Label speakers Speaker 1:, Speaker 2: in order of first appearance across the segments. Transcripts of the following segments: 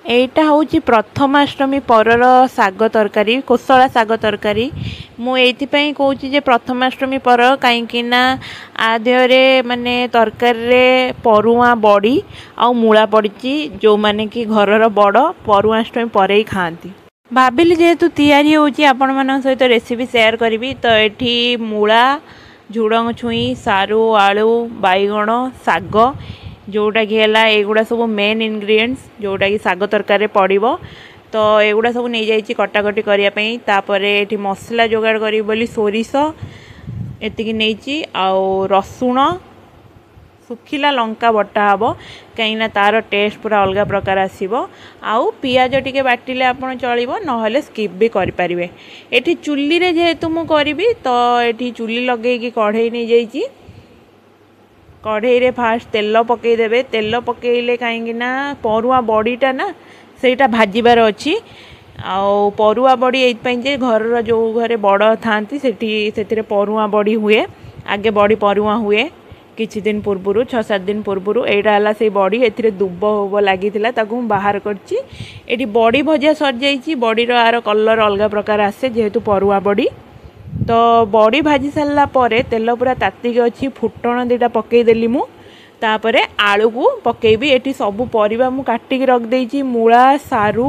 Speaker 1: ଏଇଟା ହେଉଛି ପ୍ରଥମାଷ୍ଟମୀ ପରର ଶାଗ ତରକାରୀ, କୋଶଳା ଶାଗ ତରକାରୀ। ମୁଁ ଏଇଥିପାଇଁ କହୁଛି ଯେ ପ୍ରଥମାଷ୍ଟମୀ ପର, କାହିଁକି ନା ଆ ଦେହରେ ମାନେ ତରକାରୀରେ ପରୁଆଁ ବଡ଼ି ଆଉ ମୂଳା ପଡ଼ିଛି, ଯେଉଁମାନେ କି ଘରର ବଡ଼ ପରୁଆଁଷ୍ଟମୀ ପରେ ହିଁ ଖାଆନ୍ତି। ଭାବିଲି ଯେହେତୁ ତିଆରି ହେଉଛି ଆପଣମାନଙ୍କ ସହିତ ରେସିପି ସେୟାର କରିବି। ତ ଏଠି ମୂଳା, ଝୁଡ଼ଙ୍ଗ ଛୁଇଁ, ସାରୁ, ଆଳୁ, ବାଇଗଣ, ଶାଗ ଯେଉଁଟାକି ହେଲା ଏଇଗୁଡ଼ା ସବୁ ମେନ୍ ଇନଗ୍ରିଡ଼ିଏଣ୍ଟସ୍ ଯେଉଁଟାକି ଶାଗ ତରକାରୀରେ ପଡ଼ିବ। ତ ଏଗୁଡ଼ା ସବୁ ନେଇଯାଇଛି କଟାକଟି କରିବା ପାଇଁ। ତାପରେ ଏଠି ମସଲା ଯୋଗାଡ଼ କରିବି ବୋଲି ସୋରିଷ ଏତିକି ନେଇଛି, ଆଉ ରସୁଣ, ଶୁଖିଲା ଲଙ୍କା ବଟା ହେବ, କାହିଁକିନା ତା'ର ଟେଷ୍ଟ ପୁରା ଅଲଗା ପ୍ରକାର ଆସିବ। ଆଉ ପିଆଜ ଟିକେ ବାଟିଲେ ଆପଣ ଚଳିବ, ନହେଲେ ସ୍କିପ୍ ବି କରିପାରିବେ। ଏଠି ଚୁଲିରେ ଯେହେତୁ ମୁଁ କରିବି, ତ ଏଠି ଚୁଲି ଲଗେଇକି କଢ଼େଇ ନେଇଯାଇଛି। କଢ଼େଇରେ ଫାଷ୍ଟ ତେଲ ପକାଇଦେବେ। ତେଲ ପକାଇଲେ କାହିଁକି ନା ପରୁଆ ବଡ଼ିଟା ନା ସେଇଟା ଭାଜିବାର ଅଛି। ଆଉ ପରୁଆ ବଡ଼ି ଏଇଥିପାଇଁ ଯେ ଘରର ଯେଉଁ ଘରେ ବଡ଼ ଥାଆନ୍ତି ସେଠି ସେଥିରେ ପରୁଆ ବଡ଼ି ହୁଏ। ଆଗେ ବଡ଼ି ପରୁଆ ହୁଏ କିଛି ଦିନ ପୂର୍ବରୁ, 6-7 ଦିନ ପୂର୍ବରୁ। ଏଇଟା ହେଲା ସେଇ ବଡ଼ି, ଏଥିରେ ଦୁବ ଉବ ଲାଗିଥିଲା, ତାକୁ ମୁଁ ବାହାର କରିଛି। ଏଠି ବଡ଼ି ଭଜା ସରିଯାଇଛି। ବଡ଼ିର ଆର କଲର୍ ଅଲଗା ପ୍ରକାର ଆସେ ଯେହେତୁ ପରୁଆ ବଡ଼ି। ତ ବଡ଼ି ଭାଜି ସାରିଲା ପରେ ତେଲ ପୁରା ତାତିକି ଅଛି, ଫୁଟଣ ଦୁଇଟା ପକାଇଦେଲି ମୁଁ। ତାପରେ ଆଳୁକୁ ପକାଇବି। ଏଠି ସବୁ ପରିବା ମୁଁ କାଟିକି ରଖିଦେଇଛି, ମୂଳା, ସାରୁ,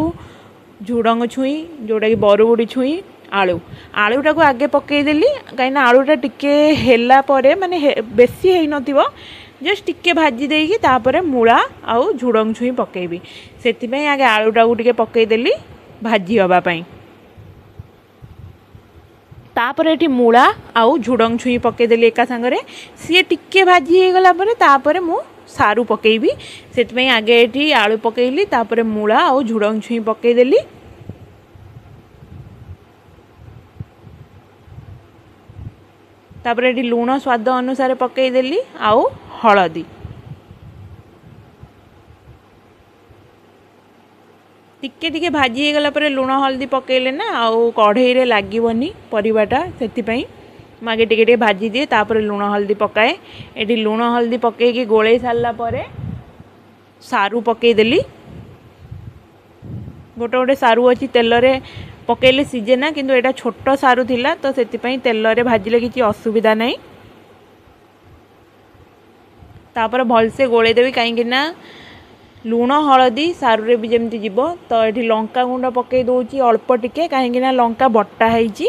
Speaker 1: ଝୁଡ଼ଙ୍ଗ ଛୁଇଁ ଯେଉଁଟାକି ବରୁଗୁଡ଼ି ଛୁଇଁ, ଆଳୁ। ଆଳୁଟାକୁ ଆଗେ ପକାଇଦେଲି, କାହିଁକିନା ଆଳୁଟା ଟିକେ ହେଲା ପରେ, ମାନେ ବେଶୀ ହେଇନଥିବ, ଜଷ୍ଟ ଟିକେ ଭାଜି ଦେଇକି ତାପରେ ମୂଳା ଆଉ ଝୁଡ଼ଙ୍ଗ ଛୁଇଁ ପକାଇବି। ସେଥିପାଇଁ ଆଗେ ଆଳୁଟାକୁ ଟିକେ ପକାଇଦେଲି ଭାଜି ହେବା ପାଇଁ। ତାପରେ ଏଠି ମୂଳା ଆଉ ଝୁଡ଼ଙ୍ଗ ଛୁଇଁ ପକାଇଦେଲି ଏକା ସାଙ୍ଗରେ। ସିଏ ଟିକେ ଭାଜି ହେଇଗଲା ପରେ ତାପରେ ମୁଁ ସାରୁ ପକାଇବି। ସେଥିପାଇଁ ଆଗେ ଏଠି ଆଳୁ ପକାଇଲି, ତାପରେ ମୂଳା ଆଉ ଝୁଡ଼ଙ୍ଗ ଛୁଇଁ ପକାଇଦେଲି। ତାପରେ ଏଠି ଲୁଣ ସ୍ୱାଦ ଅନୁସାରେ ପକାଇଦେଲି ଆଉ ହଳଦୀ ଟିକେ ଟିକେ ଭାଜି ହେଇଗଲା ପରେ ଲୁଣ ହଳଦୀ ପକାଇଲେ ନା ଆଉ କଢ଼େଇରେ ଲାଗିବନି ପରିବାଟା, ସେଥିପାଇଁ ମୁଁ ଆଗେ ଟିକେ ଟିକେ ଭାଜିଦିଏ, ତାପରେ ଲୁଣ ହଳଦୀ ପକାଏ। ଏଠି ଲୁଣ ହଳଦୀ ପକାଇକି ଗୋଳେଇ ସାରିଲା ପରେ ସାରୁ ପକାଇଦେଲି। ଗୋଟେ ଗୋଟେ ସାରୁ ଅଛି ତେଲରେ ପକାଇଲେ ସିଝେ ନା, କିନ୍ତୁ ଏଇଟା ଛୋଟ ସାରୁ ଥିଲା ତ ସେଥିପାଇଁ ତେଲରେ ଭାଜିଲେ କିଛି ଅସୁବିଧା ନାହିଁ। ତାପରେ ଭଲସେ ଗୋଳେଇ ଦେବି, କାହିଁକି ନା ଲୁଣ ହଳଦୀ ସାରୁରେ ବି ଯେମିତି ଯିବ। ତ ଏଠି ଲଙ୍କା ଗୁଣ୍ଡ ପକାଇ ଦେଉଛି ଅଳ୍ପ ଟିକେ, କାହିଁକିନା ଲଙ୍କା ବଟା ହେଇଛି।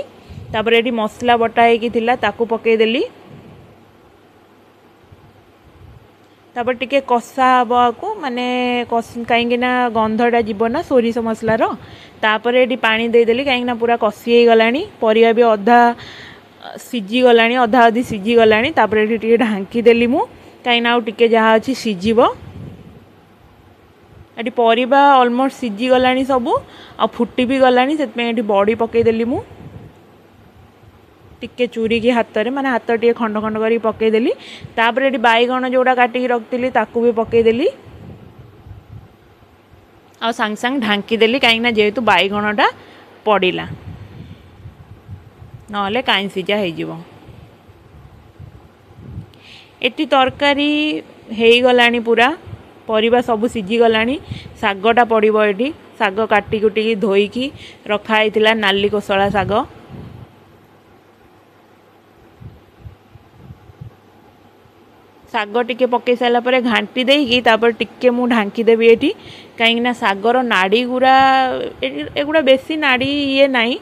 Speaker 1: ତାପରେ ଏଠି ମସଲା ବଟା ହେଇକି ଥିଲା ତାକୁ ପକାଇଦେଲି। ତାପରେ ଟିକେ କଷା ହେବ ଆକୁ, ମାନେ କାହିଁକିନା ଗନ୍ଧଟା ଯିବ ନା ସୋରିଷ ମସଲାର। ତାପରେ ଏଠି ପାଣି ଦେଇଦେଲି, କାହିଁକିନା ପୁରା କଷି ହେଇଗଲାଣି, ପରିବା ବି ଅଧା ସିଝିଗଲାଣି, ଅଧା ଅଧି ସିଝିଗଲାଣି। ତାପରେ ଏଠି ଟିକେ ଢାଙ୍କିଦେଲି ମୁଁ, କାହିଁକିନା ଆଉ ଟିକେ ଯାହା ଅଛି ସିଝିବ। ଏଠି ପରିବା ଅଲମୋଷ୍ଟ ସିଝିଗଲାଣି ସବୁ, ଆଉ ଫୁଟି ବି ଗଲାଣି, ସେଥିପାଇଁ ଏଠି ବଡ଼ି ପକାଇଦେଲି ମୁଁ ଟିକେ ଚୁରିକି ହାତରେ, ମାନେ ହାତ ଟିକେ ଖଣ୍ଡ ଖଣ୍ଡ କରିକି ପକାଇଦେଲି। ତାପରେ ଏଠି ବାଇଗଣ ଯେଉଁଟା କାଟିକି ରଖିଥିଲି ତାକୁ ବି ପକାଇଦେଲି, ଆଉ ସାଙ୍ଗେ ସାଙ୍ଗେ ଢାଙ୍କିଦେଲି, କାହିଁକିନା ଯେହେତୁ ବାଇଗଣଟା ପଡ଼ିଲା, ନହେଲେ କାଇଁ ସିଝା ହେଇଯିବ। ଏଠି ତରକାରୀ ହେଇଗଲାଣି, ପୁରା ପରିବା ସବୁ ସିଝିଗଲାଣି। ଶାଗଟା ପଡ଼ିବ ଏଠି। ଶାଗ କାଟି କୁଟିକି ଧୋଇକି ରଖା ହେଇଥିଲା, ନାଲି କୋଶଳା ଶାଗ। ଶାଗ ଟିକେ ପକାଇ ସାରିଲା ପରେ ଘାଣ୍ଟି ଦେଇକି ତାପରେ ଟିକେ ମୁଁ ଢାଙ୍କିଦେବି ଏଠି, କାହିଁକିନା ଶାଗର ନାଡ଼ି ଗୁଡ଼ା ଏଗୁଡ଼ା ବେଶୀ ନାଡ଼ି ଇଏ ନାହିଁ,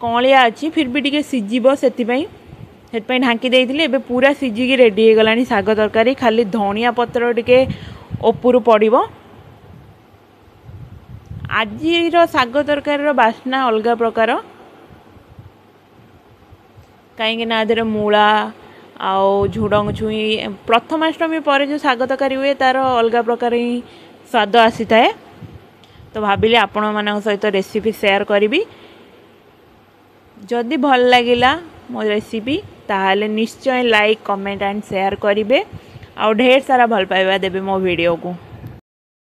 Speaker 1: କଅଁଳିଆ ଅଛି, ଫିର୍ ବି ଟିକେ ସିଝିବ, ସେଥିପାଇଁ ଢାଙ୍କି ଦେଇଥିଲି। ଏବେ ପୁରା ସିଝିକି ରେଡ଼ି ହେଇଗଲାଣି ଶାଗ ତରକାରୀ। ଖାଲି ଧଣିଆ ପତ୍ର ଟିକେ ଉପରୁ ପଡ଼ିବ। ଆଜିର ଶାଗ ତରକାରୀର ବାସ୍ନା ଅଲଗା ପ୍ରକାର, କାହିଁକିନା ଆ ଦେହରେ ମୂଳା ଆଉ ଝୁଡ଼ଙ୍ଗ ଛୁଇଁ। ପ୍ରଥମାଷ୍ଟମୀ ପରେ ଯେଉଁ ଶାଗ ତରକାରୀ ହୁଏ ତା'ର ଅଲଗା ପ୍ରକାର ହିଁ ସ୍ୱାଦ ଆସିଥାଏ। ତ ଭାବିଲି ଆପଣମାନଙ୍କ ସହିତ ରେସିପି ସେୟାର କରିବି। ଯଦି ଭଲ ଲାଗିଲା ମୋ ରେସିପି ତାହେଲେ ନିଶ୍ଚୟ ଲାଇକ୍, କମେଣ୍ଟ ଆଣ୍ଡ ସେୟାର କରିବେ, ଆଉ ଢେର ସାରା ଭଲ ପାଇବା ଦେବେ ମୋ ଭିଡ଼ିଓକୁ।